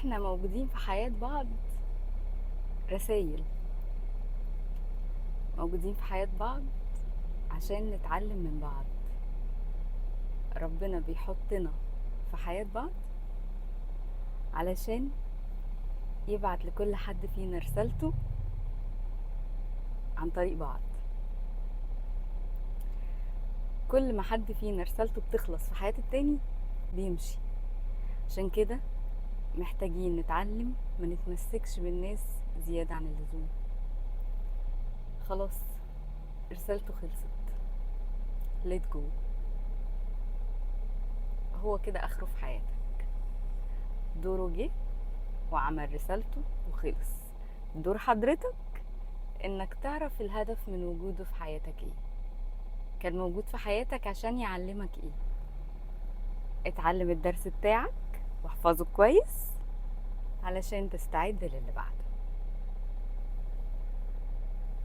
احنا موجودين في حياة بعض رسايل، موجودين في حياة بعض عشان نتعلم من بعض. ربنا بيحطنا في حياة بعض علشان يبعت لكل حد فينا رسالته عن طريق بعض. كل ما حد فينا رسالته بتخلص في حياة التاني بيمشي. عشان كده محتاجين نتعلم ما نتمسكش بالناس زيادة عن اللزوم. خلاص رسالته خلصت، let go. هو كده اخره في حياتك، دوره جه وعمل رسالته وخلص. دور حضرتك انك تعرف الهدف من وجوده في حياتك ايه، كان موجود في حياتك عشان يعلمك ايه. اتعلم الدرس بتاعك واحفظه كويس علشان تستعد للي بعده.